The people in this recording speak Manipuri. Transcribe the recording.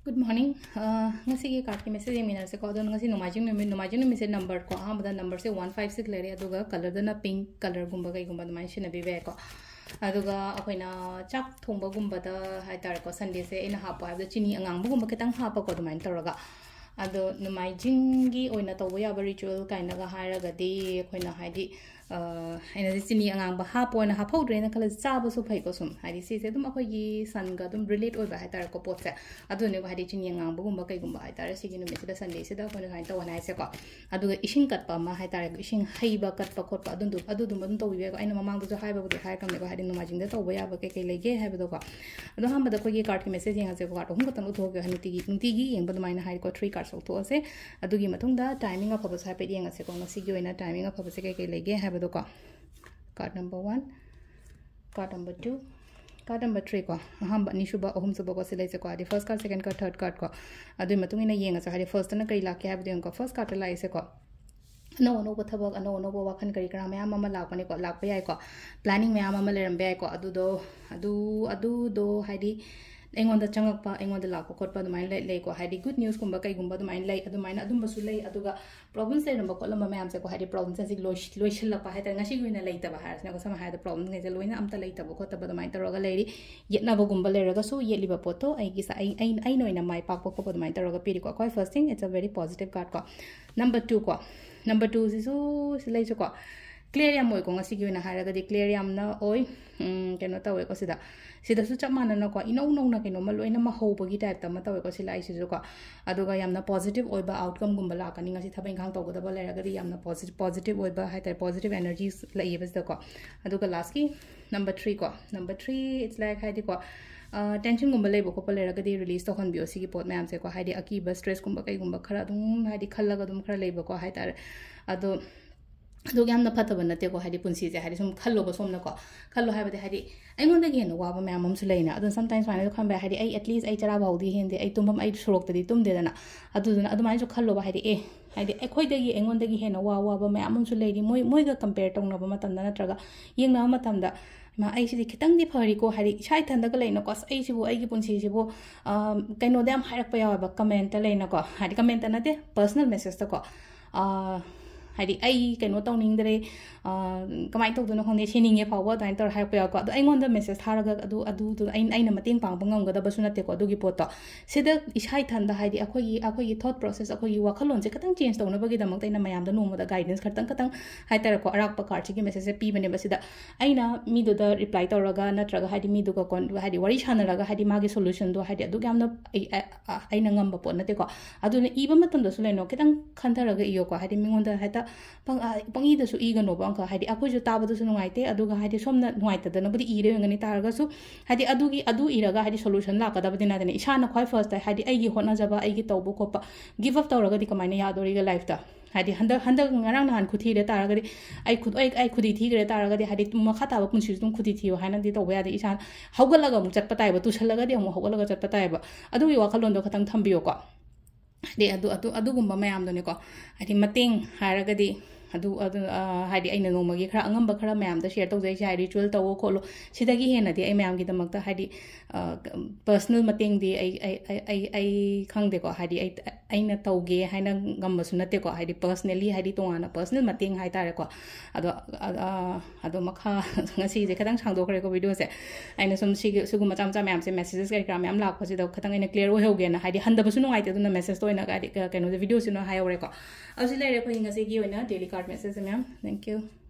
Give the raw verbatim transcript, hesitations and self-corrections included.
Good morning. ꯑ, ꯉꯁꯤꯒꯤ cardꯀꯤ message ꯌꯦꯡꯃꯤꯟꯅꯔꯁꯦꯀꯣ꯫ ꯑꯗꯣ ꯉꯁꯤ ꯅꯣꯡꯃꯥꯏꯖꯤꯡ ꯅꯨꯃꯤꯠ, ꯅꯣꯡꯃꯥꯏꯖꯤꯡ ꯅꯨꯃꯤꯠꯁꯦ number ꯀꯣ, ꯑꯍꯥꯟꯕꯗ numberꯁꯦ one five six ꯂꯩꯔꯦ, ꯑꯗꯨꯒ colourꯗꯅ pink colourꯒꯨꯝꯕ ꯀꯩꯒꯨꯝꯕ ꯑꯗꯨꯃꯥꯏꯅ ꯁꯤꯖꯤꯟꯅꯕꯤꯕ ꯌꯥꯏꯀꯣ꯫ ꯑꯗꯨꯒ ꯑꯩꯈꯣꯏꯅ ꯆꯥꯛ ꯊꯣꯡꯕꯒꯨꯝꯕꯗ ꯍꯥꯏꯇꯥꯔꯦꯀꯣ, Sundayꯁꯦ ꯑꯩꯅ ꯍꯥꯞꯄꯣ ꯍꯥꯏꯕꯗ ꯆꯤꯅꯤ ꯑꯉꯥꯡꯕꯒꯨꯝꯕ ꯈꯤꯇꯪ ꯍꯥꯞꯄꯀꯣ, ꯑꯗꯨꯃꯥꯏꯅ ꯇꯧꯔꯒ꯫ ꯑꯗꯣ ꯅꯣꯡꯃꯥꯏꯖꯤꯡꯒꯤ ꯑꯣꯏꯅ ꯇꯧꯕ ꯌꯥꯕ ritual ꯀꯥꯏꯅꯒ ꯍꯥꯏꯔꯒꯗꯤ, ꯑꯩꯈꯣꯏꯅ ꯍꯥꯏꯗꯤ, ꯑ, ꯑꯩꯅꯗꯤ ꯆꯤꯅꯤ ꯑꯉꯥꯡꯕ ꯍꯥꯞꯄꯣꯅ ꯍꯥꯞꯍꯧꯗ꯭ꯔꯦꯅ ꯈꯜꯂꯁꯤ, ꯆꯥꯕꯁꯨ ꯐꯩꯀꯣ ꯁꯨꯝ꯫ ꯍꯥꯏꯗꯤ ꯁꯤꯁꯦ ꯑꯗꯨꯝ ꯑꯩꯈꯣꯏꯒꯤ sunꯒ ꯑꯗꯨꯝ relate ꯑꯣꯏꯕ ꯍꯥꯏꯇꯥꯔꯦꯀꯣ ꯄꯣꯠꯁꯦ꯫ ꯑꯗꯨꯅꯦꯕ ꯍꯥꯏꯗꯤ ꯆꯤꯅꯤ ꯑꯉꯥꯡꯕꯒꯨꯝꯕ ꯀꯩꯒꯨꯝꯕ ꯍꯥꯏꯇꯥꯔꯦ, ꯁꯤꯒꯤ ꯅꯨꯃꯤꯠꯁꯤꯗ, Sundayꯁꯤꯗ ꯑꯩꯈꯣꯏꯅ ꯁꯨꯃꯥꯏꯅ ꯇꯧꯍꯟ ꯍꯥꯏꯁꯦꯀꯣ꯫ ꯑꯗꯨꯒ ꯏꯁꯤꯡ ꯀꯠꯄ ꯑꯃ ꯍꯥꯏꯇꯥꯔꯦ, ꯏꯁꯤꯡ ꯍꯩꯕ ꯀꯠꯄ ꯈꯣꯠꯄ ꯑꯗꯨꯝꯗꯨ-, ꯑꯗꯨꯗꯨꯝꯕ ꯑꯗꯨꯝ ꯇꯧꯕꯤꯕ ꯌꯥꯏꯀꯣ꯫ ꯑꯩꯅ ꯃꯃꯥꯡꯗꯁꯨ ꯍꯥꯏꯕꯕꯨꯗꯤ ꯍꯥꯏꯈ꯭ꯔꯕꯅꯦꯀꯣ, ꯍꯥꯏꯗꯤ ꯅꯣꯡꯃꯥꯏꯖꯤꯡꯗ ꯇꯧꯕ ꯌꯥꯕ ꯀꯩꯀꯩ ꯂꯩꯒꯦ ꯍꯥꯏꯕꯗꯣꯀꯣ꯫ ꯑꯗꯣ ꯑꯍꯥꯟꯕꯗ ꯑꯩꯈꯣꯏꯒꯤ cardꯀꯤ message ꯌꯦꯡꯉꯁꯦꯀꯣ꯫ Card ꯑꯍꯨꯝ ꯈꯛꯇꯪ ꯎꯠꯊꯣꯛꯑꯒꯦ, ꯅꯨꯡꯇꯤꯒꯤ, ꯅꯨꯡꯇꯤꯒꯤ ꯌꯦꯡꯕ ꯑꯗꯨꯃꯥꯏꯅ ꯍꯥꯏꯀꯣ, three cards ꯂꯧꯊꯣꯛꯑꯁꯦ꯫ ꯑꯗꯨꯒꯤ ꯃꯇꯨꯡꯗ timing ꯑꯐꯕꯁꯨ ꯍꯥꯏꯐꯦꯠ ꯌꯦꯡꯉꯁꯦꯀꯣ, ꯉꯁꯤꯒꯤ ꯑꯣꯏꯅ timing ꯑꯐꯕꯁꯦ ꯀꯩꯀꯩ ꯂꯩꯒꯦ ꯍꯥꯏꯕꯗꯣꯀꯣ꯫ Card number one, card number two, card number three ꯀꯣ, ꯑꯍꯥꯟꯕ, ꯑꯅꯤꯁꯨꯕ, ꯑꯍꯨꯝꯁꯨꯕꯀꯣ, ꯁꯤ ꯂꯩꯁꯦꯀꯣ, ꯍꯥꯏꯗꯤ first card, second card, third card ꯀꯣ꯫ ꯑꯗꯨꯒꯤ ꯃꯇꯨꯡ ꯏꯟꯅ ꯌꯦꯡꯉꯁꯦ, ꯍꯥꯏꯗꯤ firstꯇꯅ ꯀꯔꯤ ꯂꯥꯛꯀꯦ ꯍꯥꯏꯕꯗꯣ ꯌꯦꯡꯉꯨꯀꯣ꯫ First cardꯇ ꯂꯥꯛꯏꯁꯦꯀꯣ, ꯑꯅꯧ ꯑꯅꯧꯕ ꯊꯕꯛ, ꯑꯅꯧ ꯑꯅꯧꯕ ꯋꯥꯈꯜ ꯀꯔꯤ ꯀꯔꯥ ꯃꯌꯥꯝ ꯑꯃ ꯂꯥꯛꯄꯅꯤꯀꯣ, ꯂꯥꯛꯄ ꯌꯥꯏꯀꯣ꯫ Planning ꯃꯌꯥꯝ ꯑꯃ ꯂꯩꯔꯝꯕ ꯌꯥꯏꯀꯣ꯫ ꯑꯗꯨꯗꯣ, ꯑꯗꯨ, ꯑꯗꯨꯗꯣ ꯍꯥꯏꯗꯤ ꯑꯩꯉꯣꯟꯗ ꯆꯪꯉꯛꯄ, ꯑꯩꯉꯣꯟꯗ ꯂꯥꯛꯄ ꯈꯣꯠꯄ ꯑꯗꯨꯃꯥꯏꯅ ꯂꯩ, ꯂꯩꯀꯣ꯫ ꯍꯥꯏꯗꯤ good newsꯀꯨꯝꯕ ꯀꯩꯒꯨꯝꯕ ꯑꯗꯨꯃꯥꯏꯅ ꯂꯩ, ꯑꯗꯨꯃꯥꯏꯅ ꯑꯗꯨꯝꯕꯁꯨ ꯂꯩ꯫ ꯑꯗꯨꯒ problems ꯂꯩꯔꯝꯕ ꯈꯣꯠꯂꯝꯕ ꯃꯌꯥꯝꯁꯦꯀꯣ, ꯍꯥꯏꯗꯤ problemꯁꯦ ꯍꯧꯖꯤꯛ ꯂꯣꯏꯁꯤ-, ꯂꯣꯏꯁꯤꯜꯂꯛꯄ ꯍꯥꯏꯇꯥꯔꯦ, ꯉꯁꯤꯒꯤ ꯑꯣꯏꯅ ꯂꯩꯇꯕ ꯍꯥꯏꯔꯁꯤꯅꯦꯀꯣ, ꯁꯝꯅ ꯍꯥꯏꯔꯕꯗ problemꯁꯤꯡꯁꯦ ꯂꯣꯏꯅ ꯑꯝꯇ ꯂꯩꯇꯕ ꯈꯣꯠꯇꯕ ꯑꯗꯨꯃꯥꯏꯅ ꯇꯧꯔꯒ ꯂꯩꯔꯤ꯫ ꯌꯦꯠꯅꯕꯒꯨꯝꯕ ꯂꯩꯔꯒꯁꯨ ꯌꯦꯠꯂꯤꯕ ꯄꯣꯠꯇꯣ ꯑꯩꯒꯤ ꯁ-, ꯑꯩ, ꯑꯩ, ꯑꯩꯅ ꯑꯣꯏꯅ ꯃꯥꯏ ꯄꯥꯛꯄ ꯈꯣꯠꯄ ꯑꯗꯨꯃꯥꯏꯅ ꯇꯧꯔꯒ ꯄꯤꯔꯤꯀꯣ꯫ ꯑꯩꯈꯣꯏ first thing, it's a very positive card ꯀꯣ꯫ Number two ꯀꯣ, number twoꯁꯤꯁꯨ ꯁꯤ ꯂꯩꯁꯨꯀꯣ, clear ꯌꯥꯝ ꯑꯣꯏꯀꯣ꯫ ꯉꯁꯤꯒꯤ ꯑꯣꯏꯅ ꯍꯥꯏꯔꯒꯗꯤ clear ꯌꯥꯝꯅ ꯑꯣꯏ꯫ ꯎꯝ, ꯀꯩꯅꯣ ꯇꯧꯋꯦꯀꯣ, ꯁꯤꯗ, ꯁꯤꯗꯁꯨ ꯆꯞ ꯃꯥꯟꯅꯅꯀꯣ, ꯏꯅꯧ ꯅꯧꯅ ꯀꯩꯅꯣꯝꯃ ꯂꯣꯏꯅ ꯃꯍꯧꯕꯒꯤ typeꯇ ꯑꯃ ꯇꯧꯋꯦꯀꯣ ꯁꯤ ꯂꯥꯛꯏꯁꯤꯁꯨꯀꯣ꯫ ꯑꯗꯨꯒ ꯌꯥꯝꯅ positive ꯑꯣꯏꯕ outcomeꯒꯨꯝꯕ ꯂꯥꯛꯀꯅꯤ꯫ ꯉꯁꯤ ꯊꯕꯛ ꯏꯪꯈꯥꯡ ꯇꯧꯒꯗꯕ ꯂꯩꯔꯒꯗꯤ ꯌꯥꯝꯅ posi-, positive ꯑꯣꯏꯕ ꯍꯥꯏꯇꯥꯔꯦ, positive energies ꯂꯩꯌꯦꯕ ꯁꯤꯗꯀꯣ꯫ ꯑꯗꯨꯒ lastꯀꯤ number three ꯀꯣ, number three, it's like ꯍꯥꯏꯗꯤꯀꯣ, ꯑ, tensionꯒꯨꯝꯕ ꯂꯩꯕ ꯈꯣꯠꯄ ꯂꯩꯔꯒꯗꯤ release ꯇꯧꯍꯟꯕꯤꯌꯣ ꯁꯤꯒꯤ ꯄꯣꯠ ꯃꯌꯥꯝꯁꯦꯀꯣ꯫ ꯍꯥꯏꯗꯤ ꯑꯀꯤꯕ, stressꯀꯨꯝꯕ ꯀꯩꯒꯨꯝꯕ ꯈꯔ ꯑꯗꯨꯝ ꯍꯥꯏꯗꯤ ꯈꯜꯂꯒ ꯑꯗꯨꯝ ꯈꯔ ꯂꯩꯕꯀꯣ ꯍꯥꯏꯇꯥꯔꯦ꯫ ꯑꯗꯣ ꯑꯗꯨ ꯌꯥꯝꯅ ꯐꯠꯇꯕ ꯅꯠꯇꯦꯀꯣ, ꯍꯥꯏꯗꯤ ꯄꯨꯟꯁꯤꯁꯦ, ꯍꯥꯏꯗꯤ ꯁꯨꯝ ꯈꯜꯂꯣꯕ ꯁꯣꯝꯅꯀꯣ꯫ ꯈꯜꯂꯣ ꯍꯥꯏꯕꯗꯤ, ꯍꯥꯏꯗꯤ ꯑꯩꯉꯣꯟꯗꯒꯤ ꯍꯦꯟꯅ ꯋꯥꯕ ꯃꯌꯥꯝ ꯑꯃꯁꯨ ꯂꯩꯅ꯫ ꯑꯗꯣ sometimes ꯁꯨꯃꯥꯏꯅꯁꯨ ꯈꯟꯕ ꯌꯥꯏ, ꯍꯥꯏꯗꯤ ꯑꯩ at least ꯑꯩ ꯆꯔꯥ ꯐꯥꯎꯗꯤ ꯍꯦꯟꯗꯦ, ꯑꯩ ꯇꯨꯝꯐꯝ, ꯑꯩ ꯁꯣꯔꯣꯛꯇꯗꯤ ꯇꯨꯝꯗꯦꯗꯅ꯫ ꯑꯗꯨꯗꯨꯅ ꯑꯗꯨꯃꯥꯏꯅꯁꯨ ꯈꯜꯂꯣꯕ, ꯍꯥꯏꯗꯤ ꯑꯦ, ꯍꯥꯏꯗꯤ ꯑꯩꯈꯣꯏꯗꯒꯤ, ꯑꯩꯉꯣꯟꯗꯒꯤ ꯍꯦꯟꯅ ꯋꯥ ꯋꯥꯕ ꯃꯌꯥꯝ ꯑꯃꯁꯨ ꯂꯩꯔꯤ, ꯃꯣꯏ, ꯃꯣꯏꯒ compare ꯇꯧꯅꯕ ꯃꯇꯝꯗ ꯅꯠꯇ꯭ꯔꯒ ꯌꯦꯡꯅꯕ ꯃꯇꯝꯗ ꯃꯥ, ꯑꯩꯁꯤꯗꯤ ꯈꯤꯇꯪꯗꯤ ꯐꯔꯤꯀꯣ, ꯍꯥꯏꯗꯤ ꯏꯁꯥ ꯏꯊꯟꯗꯒ ꯂꯩꯅꯀꯣ, ꯑꯁ, ꯑꯩꯁꯤꯕꯨ, ꯑꯩꯒꯤ ꯄꯨꯟꯁꯤꯁꯤꯕꯨ, ꯑ, ꯀꯩꯅꯣꯗ ꯌꯥꯝ ꯍꯥꯏꯔꯛꯄ ꯌꯥꯎꯋꯦꯕ, comment ꯂꯩꯅꯀꯣ, ꯍꯥꯏꯗꯤ comment ꯅꯠꯇꯦ, personal messageꯇꯀꯣ꯫ ꯑ, ꯍꯥꯏꯗꯤ, "ꯑꯩ ꯀꯩꯅꯣ ꯇꯧꯅꯤꯡꯗ꯭ꯔꯦ, ꯑ, ꯀꯃꯥꯏꯅ ꯇꯧꯗꯣꯏꯅꯣ ꯈꯪꯗꯦ, ꯁꯤꯅꯤꯡꯉꯦ" ꯐꯥꯎꯕ ꯑꯗꯨꯃꯥꯏꯅ ꯇꯧꯔ ꯍꯥꯏꯔꯛꯄ ꯌꯥꯎꯋꯦꯀꯣ꯫ ꯑꯗꯣ ꯑꯩꯉꯣꯟꯗ message ꯊꯥꯔꯒ ꯑꯗꯨ, ꯑꯗꯨꯗꯨ ꯑꯩꯅ, ꯑꯩꯅ ꯃꯇꯦꯡ ꯄꯥꯡꯕ ꯉꯝꯒꯗꯕꯁꯨ ꯅꯠꯇꯦꯀꯣ ꯑꯗꯨꯒꯤ ꯄꯣꯠꯇꯣ꯫ ꯁꯤꯗ ꯏꯁꯥ ꯏꯊꯟꯗ, ꯍꯥꯏꯗꯤ, ꯑꯩꯈꯣꯏꯒꯤ, ꯑꯩꯈꯣꯏꯒꯤ thought process, ꯑꯩꯈꯣꯏꯒꯤ ꯋꯥꯈꯜꯂꯣꯟꯁꯦ ꯈꯤꯇꯪ change ꯇꯧꯅꯕꯒꯤꯗꯃꯛꯇ ꯑꯩꯅ ꯃꯌꯥꯝꯗ ꯅꯣꯡꯃꯗ guidance ꯈꯛꯇꯪ, ꯈꯤꯇꯪ ꯍꯥꯏꯇꯥꯔꯦꯀꯣ, ꯑꯔꯥꯛꯄ cardꯁꯤꯒꯤ messageꯁꯦ ꯄꯤꯕꯅꯦꯕ꯫ ꯁꯤꯗ ꯑꯩꯅ ꯃꯤꯗꯨꯗ reply ꯇꯧꯔꯒ, ꯅꯠꯇ꯭ꯔꯒ, ꯍꯥꯏꯗꯤ, ꯃꯤꯗꯨꯒ con-, ꯍꯥꯏꯗꯤ, ꯋꯥꯔꯤ ꯁꯥꯟꯅꯔꯒ, ꯍꯥꯏꯗꯤ, ꯃꯥꯒꯤ solutionꯗꯣ, ꯍꯥꯏꯗꯤ, ꯑꯗꯨꯛ ꯌꯥꯝꯅ ꯑꯩ, ꯑ, ꯑ, ꯑꯩꯅ ꯉꯝꯕ ꯄꯣꯠ ꯅꯠꯇꯦꯀꯣ꯫ ꯑꯗꯨꯅ ꯏꯕ ꯃꯇꯝꯗꯁꯨ ꯂꯩꯅꯣ, ꯈꯤꯇꯪ ꯈꯟꯊꯔꯒ ꯏꯌꯣꯀꯣ꯫ ꯍꯥꯏꯗꯤ, ꯃꯤꯉꯣꯟꯗ ꯍꯦꯛꯇ ꯄꯪ-, ꯑ, ꯄꯪꯏꯗꯁꯨ ꯏꯒꯅꯣꯕ ꯑꯪꯀ꯫ ꯍꯥꯏꯗꯤ, ꯑꯩꯈꯣꯏꯁꯨ ꯇꯥꯕꯗꯁꯨ ꯅꯨꯡꯉꯥꯏꯇꯦ, ꯑꯗꯨꯒ, ꯍꯥꯏꯗꯤ, ꯁꯣꯝꯅ ꯅꯨꯡꯉꯥꯏꯇꯗꯅꯕꯨꯗꯤ ꯏꯔꯦ ꯑꯣꯏꯔꯝꯒꯅꯤ ꯇꯥꯔꯒꯁꯨ, ꯍꯥꯏꯗꯤ, ꯑꯗꯨꯒꯤ, ꯑꯗꯨ ꯏꯔꯒ, ꯍꯥꯏꯗꯤ, solution ꯂꯥꯛꯀꯗꯕꯗꯤ ꯅꯠꯇꯦꯅ꯫ ꯏꯁꯥꯅ ꯈ꯭ꯋꯥꯏ firstꯇ, ꯍꯥꯏꯗꯤ, ꯑꯩꯒꯤ ꯍꯣꯠꯅꯖꯕ, ꯑꯩꯒꯤ ꯇꯧꯕ ꯈꯣꯠꯄ, give up ꯇꯧꯔꯒꯗꯤ ꯀꯃꯥꯏꯅ ꯌꯥꯗꯣꯔꯤꯒꯦ lifeꯇ? ꯍꯥꯏꯗꯤ, ꯍꯟꯗꯛ, ꯍꯟꯗꯛ ꯉꯔꯥꯡ ꯅꯍꯥꯟ ꯈꯨꯊꯤꯔꯦ ꯇꯥꯔꯒꯗꯤ, ꯑꯩ ꯈꯨ-, ꯑꯩ, ꯑꯩ ꯈꯨꯗꯤ ꯊꯤꯈ꯭ꯔꯦ ꯇꯥꯔꯒꯗꯤ, ꯍꯥꯏꯗꯤ, ꯃꯈꯥ ꯇꯥꯕ ꯄꯨꯟꯁꯤꯁꯨ ꯑꯗꯨꯝ ꯈꯨꯗꯤ ꯊꯤꯌꯣ ꯍꯥꯏꯅꯗꯤ ꯇꯧꯕ ꯌꯥꯗꯦ꯫ ꯏꯁꯥꯅ ꯍꯧꯒꯠꯂꯒ ꯑꯃꯨꯛ ꯆꯠꯄ ꯇꯥꯏꯕ, ꯇꯨꯁꯜꯂꯒꯗꯤ ꯑꯃꯨꯛ ꯍꯧꯒꯠꯂꯒ ꯆꯠꯄ ꯇꯥꯏꯕ꯫ ꯑꯗꯨꯒꯤ ꯋꯥꯈꯜꯂꯣꯟꯗꯣ ꯈꯇꯪ ꯊꯝꯕꯤꯌꯣꯀꯣ꯫ ꯍꯥꯏꯗꯤ, ꯑꯗꯨ, ꯑꯗꯨ, ꯑꯗꯨꯒꯨꯝꯕ ꯃꯌꯥꯝꯗꯨꯅꯤꯀꯣ꯫ ꯍꯥꯏꯗꯤ, ꯃꯇꯦꯡ ꯍꯥꯏꯔꯒꯗꯤ, ꯑꯗꯨ, ꯑꯗꯨ, ꯑ, ꯍꯥꯏꯗꯤ, ꯑꯩꯅ ꯅꯣꯡꯃꯒꯤ ꯈꯔ ꯑꯉꯝꯕ ꯈꯔ ꯃꯌꯥꯝꯗ share ꯇꯧꯖꯩꯁꯦ, ꯍꯥꯏꯗꯤ, ritual ꯇꯧꯋꯣ ꯈꯣꯠꯂꯣ꯫ ꯁꯤꯗꯒꯤ ꯍꯦꯟꯅꯗꯤ ꯑꯩ ꯃꯌꯥꯝꯒꯤꯗꯃꯛꯇ, ꯍꯥꯏꯗꯤ, ꯑ, personal ꯃꯇꯦꯡꯗꯤ ꯑꯩ, ꯑꯩ, ꯑꯩ, ꯑꯩ, ꯑꯩ ꯈꯪꯗꯦꯀꯣ꯫ ꯍꯥꯏꯗꯤ, ꯑꯩ, ꯑꯩꯅ ꯇꯧꯒꯦ ꯍꯥꯏꯅ ꯉꯝꯕꯁꯨ ꯅꯠꯇꯦꯀꯣ꯫ ꯍꯥꯏꯗꯤ, personally, ꯍꯥꯏꯗꯤ, ꯇꯣꯉꯥꯟꯅ personal ꯃꯇꯦꯡ ꯍꯥꯏꯇꯥꯔꯦꯀꯣ꯫ ꯑꯗꯣ, ꯑ, ꯑ, ꯑꯗꯣ ꯃꯈꯥ ꯉꯁꯤꯁꯦ ꯈꯤꯇꯪ ꯁꯥꯡꯗꯣꯛꯈ꯭ꯔꯦꯀꯣ videoꯁꯦ꯫ ꯑꯩꯅ ꯁꯨꯝ ꯁꯤꯒꯤ, ꯁꯤꯒꯨꯝꯕ ꯃꯆꯥ ꯃꯆꯥ ꯃꯌꯥꯝꯁꯦ, messages ꯀꯔꯤ ꯀꯔꯥ ꯃꯌꯥꯝ ꯂꯥꯛꯄꯁꯤꯗ ꯈꯤꯇꯪ ꯑꯩꯅ clear ꯑꯣꯏꯍꯧꯒꯦꯅ, ꯍꯥꯏꯗꯤ, ꯍꯟꯗꯕꯁꯨ ꯅꯨꯡꯉꯥꯏꯇꯦ, ꯑꯗꯨꯅ messageꯇ ꯑꯣꯏꯅ, ꯍꯥꯏꯗꯤ, ꯀ-, ꯀꯩꯅꯣꯁꯦ, videoꯁꯤꯅ ꯍꯥꯏꯍꯧꯔꯦꯀꯣ꯫ ꯑꯗꯨ ꯁꯤ ꯂꯩꯔꯦ ꯑꯩꯈꯣꯏꯒꯤ ꯉꯁꯤꯒꯤ ꯑꯣꯏꯅ daily card message ꯃꯌꯥꯝ꯫ Thank you꯫